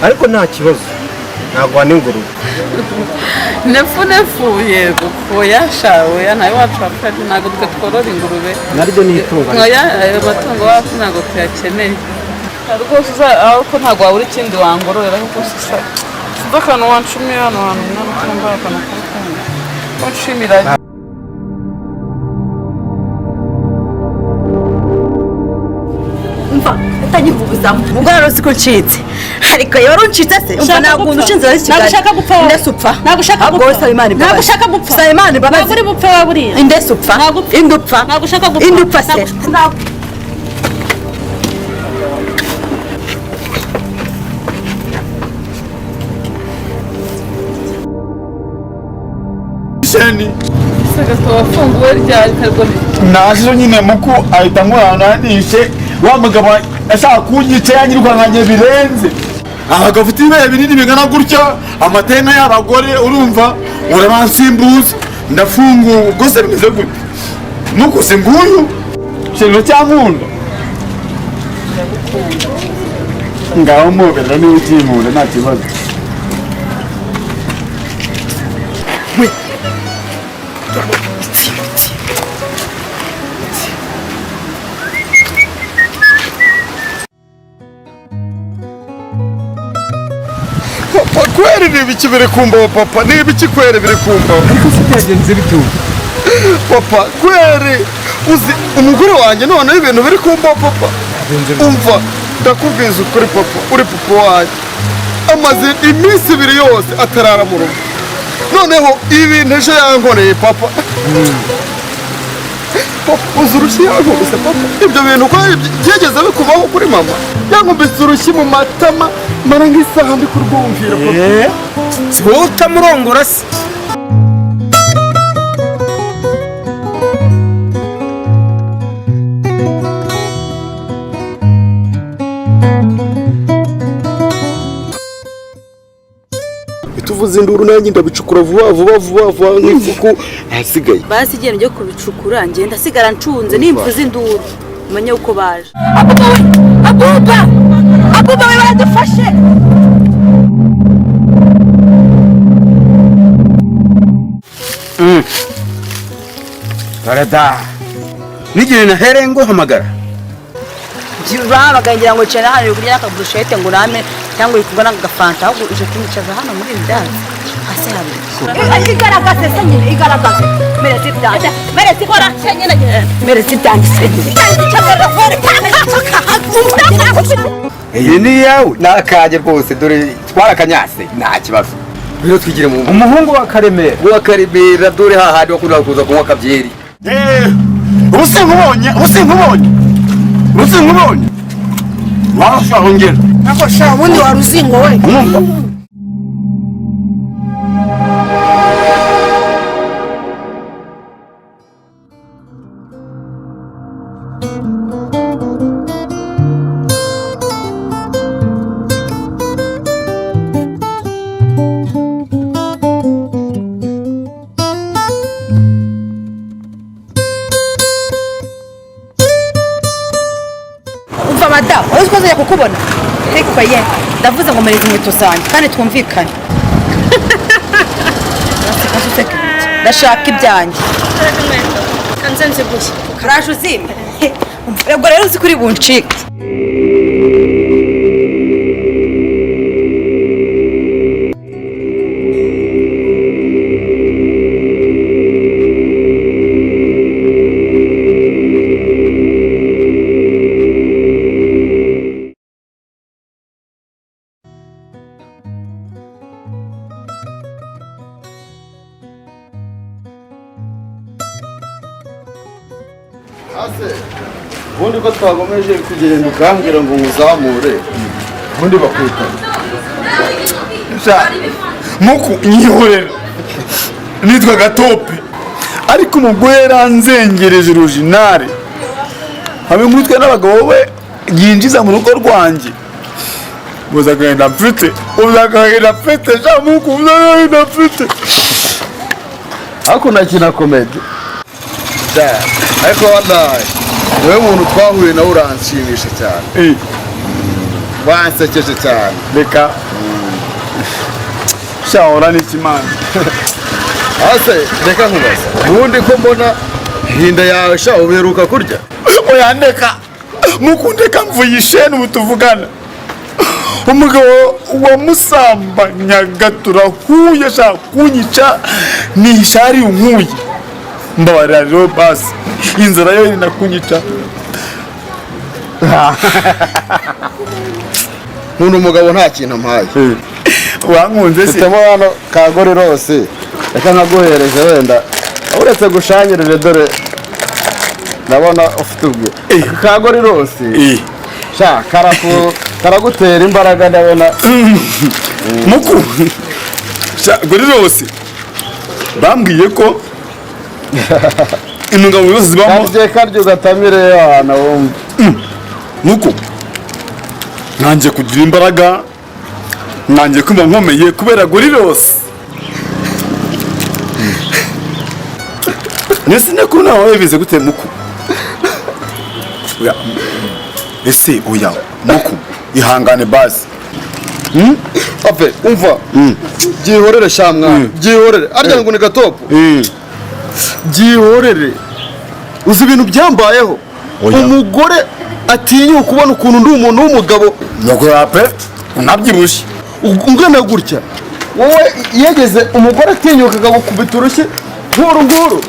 Ariko nta kibazo, ntabwo n'ingurube. Nefu nefu, yego, oya sha, oya, nawe wacu wapfa, ntabwo twe tworora ingurube. Naryo ni itungo. Oya, ayo matungo wacu ntabwo tuyakeneye rwose. Ariko ntabwo wabura ikindi wangororera kuko sinzi akantu wanshimiye hano hantu, mwana utumva akantu k'urukundo wanshimira. Umva, utanyivuguzamo ubwo rero uzi ko ncitse, ariko iyo wari uncitse se, umva, ntabwo umuntu ushinze ari Kigali. Ntabwo ushaka gupfa wowe. Indese upfa. Ntabwo ushaka Ahubwo gupfa. wowe saba Imana imbabazi. Ntabwo ushaka gupfa. Saba Imana imbabazi. Ntabwo uri bupfe wowe buriya. Indese upfa. Ntabwo upfa. Inde upfa. Ntabwo ushaka gupfa. Inde upfa se? Ntabwo. Sheni. Gato wafunguwe ryari karwo? Naje nyine, muku ahita nkorana nishe wa mugabo ashaka kunyica, yanyirukankanye birenze. Abagabo bafite ibibere binini bingana gutya, amatenga y'abagore, urumva urabansimbuza, ndafunguwe. Ubwo se bimeze gute? Muku se nguyu sheni uracyankunda? Ngaho mwoberera niba ukinkunda, nta kibazo. Papa, kweri ni ibiki biri kumbaho? Papa, ni ibiki kweri biri kumbaho? Ariko se byagenze bite ubu? Papa, kweri uzi umugore wanjye, noneho ibintu biri kumbaho, papa. Umva, ndakubwiza ukuri, papa, uri papa wanjye, amaze iminsi 2 yose atarara mu rugo. Noneho ibintu ejo yankoreye, papa, papa, uzi urushyi yankubise, papa? Ibyo bintu ko byigeze bikubaho kuri mama? Yankubise urushyi mu matama, mara nk'isaha ndi kurwumvira, papa. Si wowe utamurongora se? Tuvuze induru, nanjye ndabicukura vuba vuba vuba vuba nk'ifuku ahasigaye. Basi igenda ujye kubicukura, ngenda sigara ncunze, nimvuze induru umenye uko baje. Abuba we, abuba, abuba we, baradufashe. Barada n'igihe nahereye nguhamagara. Urahamagaye ngira ngo wicaye hano uri kurya n'akaburushete ngo urame cyangwa uri kunywa n'agafanta, ahubwo uje kunyicaza hano muri ibi byatsi hasi hari iki? Igaragaze se nyine, igaragaze. Meretse ibyanjye, meretse ikora nyine, meretse ibyanjye se nyine. Iyi ni iyawe, ni akanjye rwose, dore twarakanyase, nta kibazo. Ngwino twigire mu Umuhungu wa Karemera. Wa Karemera, dore hahandi wakunda kuza kunywa akabyeri. Ubu sinkubonye, ubu sinkubonye, ubu sinkubonye, washaka ongera. Ntabwo sha, ubundi wari uzingo we. Umva. Umva madamu, uzi ko nzajya kukubona, ariko ye ndavuze ngo mereza inkweto zanjye kandi twumvikane. Uraseka se, useka ibiki? Ndashaka ibyanjye. Kanze nziguye. Karaje uzimbe. Ubwo rero uzi kuri buncike. Ase ubundi ko twagomeje kugenda ukambwira ngo nkuzamure, ubundi bakwita muku nyihorera, nitwa Gatope, ariko umugore yaranzengereje originale hamwe nkutwe n'abagabo be yinjiza mu rugo rwanjye. Uza agahinda mfite, uza agahinda mfite, sha muku, uza agahinda mfite. Ariko nakina comedy, ariko wallahi wowe muntu twahuye nawe uranshimisha cyane. Wansekeje cyane. Reka shawora n'ikimana. Ase reka nkubaze. Ubundi ko mbona hinda yawe sha uberuka kurya? Oya ndeka. Mukundeka mvuye isheni ubu tuvugana. Umugabo wamusambanyaga turahuye sha kunyica ni ishari unkuye. Mbabarira rero basi. Inzara yo inakunyica. Nkunda umugabo nta kintu ampaye. Wankunze se. Mfitemo hano kagore rose. Reka nkaguhereze wenda. Uretse gushanyirire dore ndabona ufite ubwe. Kagore rose. Sha karagutera imbaraga ndabona. Muku. Sha gore rose. Bambwiye ko intungamubiri zose zibamo. Karye karyo ugatamire ahantu wumva. Muku. Nanjye kugira imbaraga, nanjye kumva nkomeye kubera gorirose. Nese nakuru nawe bize gute muku? Oya, ese oya muku ihangane basi. Ape umva. Byihorere sha mwana, byihorere. Arya ngo ni gatopo. Byihorere. Uzi ibintu byambayeho. Umugore atinyuka kubona ukuntu ndi umuntu w'umugabo. Nuko ape unabyibushye ungana gutya. Wowe yegeze umugore atinyuka akagukubita urushyi nkuru nguru.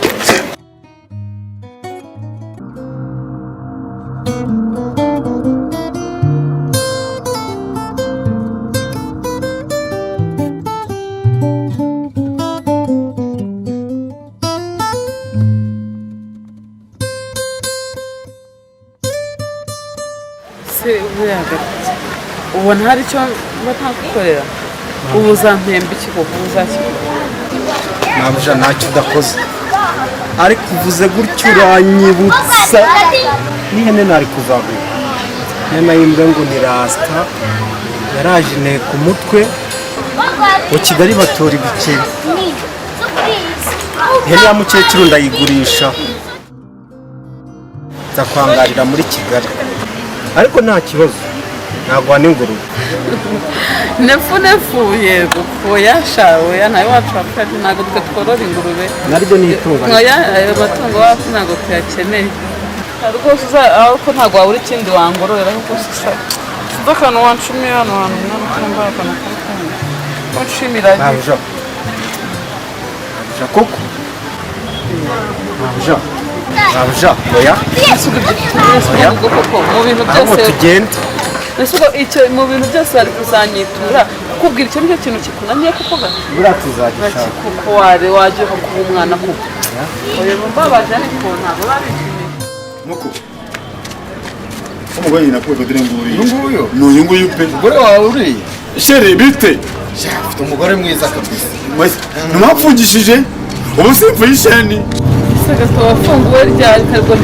Ubona hari icyo batagukorera ubu uzampemba iki koko uzakigura? Mabuja ntacyo udakoze ariko uvuze gutyo uranyibutsa n'ihene nari kuzagura. Ihene y'imbwa ngo ni rasita yaraje inteka umutwe mu Kigali batora ibikeri. Ihene ya mukecuru ndayigurisha nza kwangarira muri Kigali ariko nta kibazo. Ntabwo n'ingurube. Nefu nefu yego oya sha oya nawe wacu wapfa ntabwo twe tworora ingurube. Naryo ni itungo. Oya ayo matungo wacu ntabwo tuyakeneye. Rwose ariko ntabwo wabura ikindi wangororera kuko sinzi akantu wancumiye hano hantu mwana ukumva akantu k'urukundo. Wanshimira. Mabuja. Mabuja koko. Mabuja. Mabuja oya. Oya koko mu bintu byose tugende. Ese icyo mu bintu byose bari kuzanyitura kukubwira icyo nicyo kintu kikunaniye kuko buriya tuzagishaka kuko wari wagiye kuba umwana kuko oya mbabaje ariko ntabwo babishimiye. Muku umugore nyina kuko dore nguriye Uyu nguyu ni uyu nguyu pe. Umugore wawe uriye shere bite? Sha ufite umugore mwiza kabisa. Ntimwapfungishije ubu simvuye isheni. Ese gato wafunguwe ryari karwo?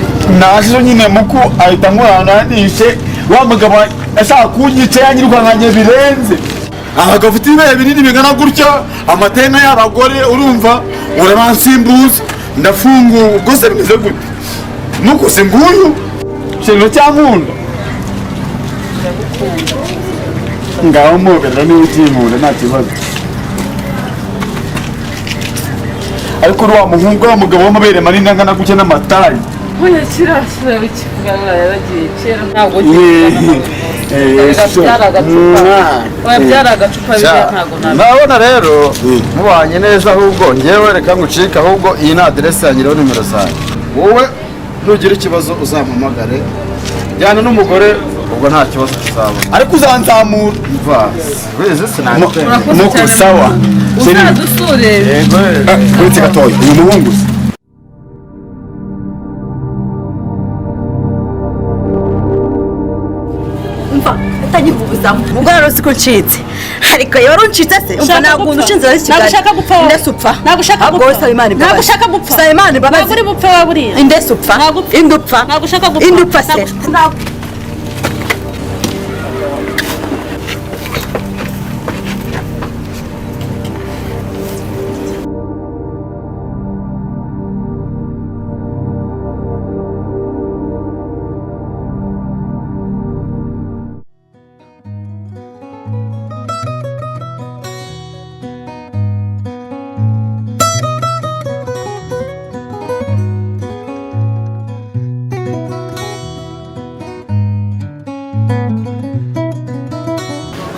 Naje nyine muku ahita nkorana nishe wa mugabo ashaka kunyica yanyirukankanye birenze. Abagabo ufite ibibere binini bingana gutya, amatena y'abagore urumva urabansimbuza ndafunguwe ubwo se bimeze gute? Muku se nguyu shere cyankunda ngaho mubera niba ukinkunda nta kibazo. Ariko uri wa muhungu wa mugabo w'amabere manini angana gutya n'amatayi. Oya kirasira bikivuga yaragiye kera ntabwo byari agacupa ntabwo nabona rero mubanye neza ahubwo ngewe reka ngucike ahubwo iyi ni aderesi yanjye iriho nimero zanjye. Wowe nugira ikibazo uzampamagare jyana n'umugore ubwo nta kibazo tuzabona. Ariko uzanzamura. Mva wize sinanjye. Muku sawa. Uzadusure. Yego. Uretse gatoya uyu muhungu se. Umva utanyivuguzamo ubwo rero siko ncitse ariko iyo uncitse se umva ntabwo unshinze ari Kigali. Ntabwo gupfa wowe. Ndetse upfa. Ntabwo ushaka gupfa. Ahubwo saba Imana imbabazi. Ntabwo ushaka gupfa. Saba Imana imbabazi. Ntabwo uri bupfe wowe buriya. Indese upfa. Ntabwo upfa. Indi upfa. Ntabwo ushaka gupfa. Indi upfa se.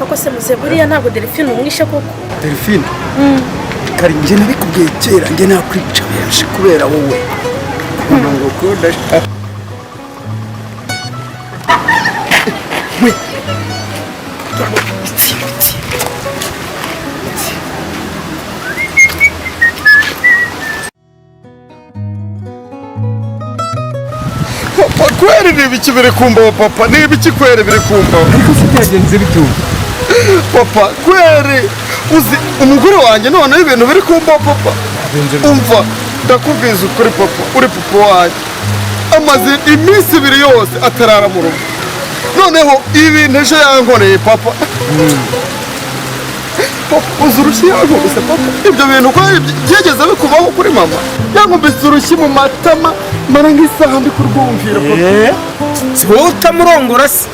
Koko se muze, buriya ntabwo Delphine umwishe koko? Delphine kari, njye nabikubwiye kera, njye nakwica benshi kubera wowe, ukuntu ngukunda sha. We. Itsinda, itsinda. Itsinda. Papa, kweri ni ibiki biri kumbaho? Papa, ni ibiki kweri biri kumbaho? Ariko se byagenze bite ubu? Papa, kweri uzi umugore wanjye, noneho ibintu biri kumbaho, papa, umva, ndakubwiza ukuri, papa, uri papa wanjye, amaze iminsi 2 yose atarara mu rugo. Noneho ibintu ejo yankoreye, papa, papa, uzi urushyi yankubise, papa? Ibyo bintu ko byigeze bikubaho kuri mama? Yankubise urushyi mu matama, mara nk'isaha ndi kurwumvira, papa. Si wowe utamurongora se?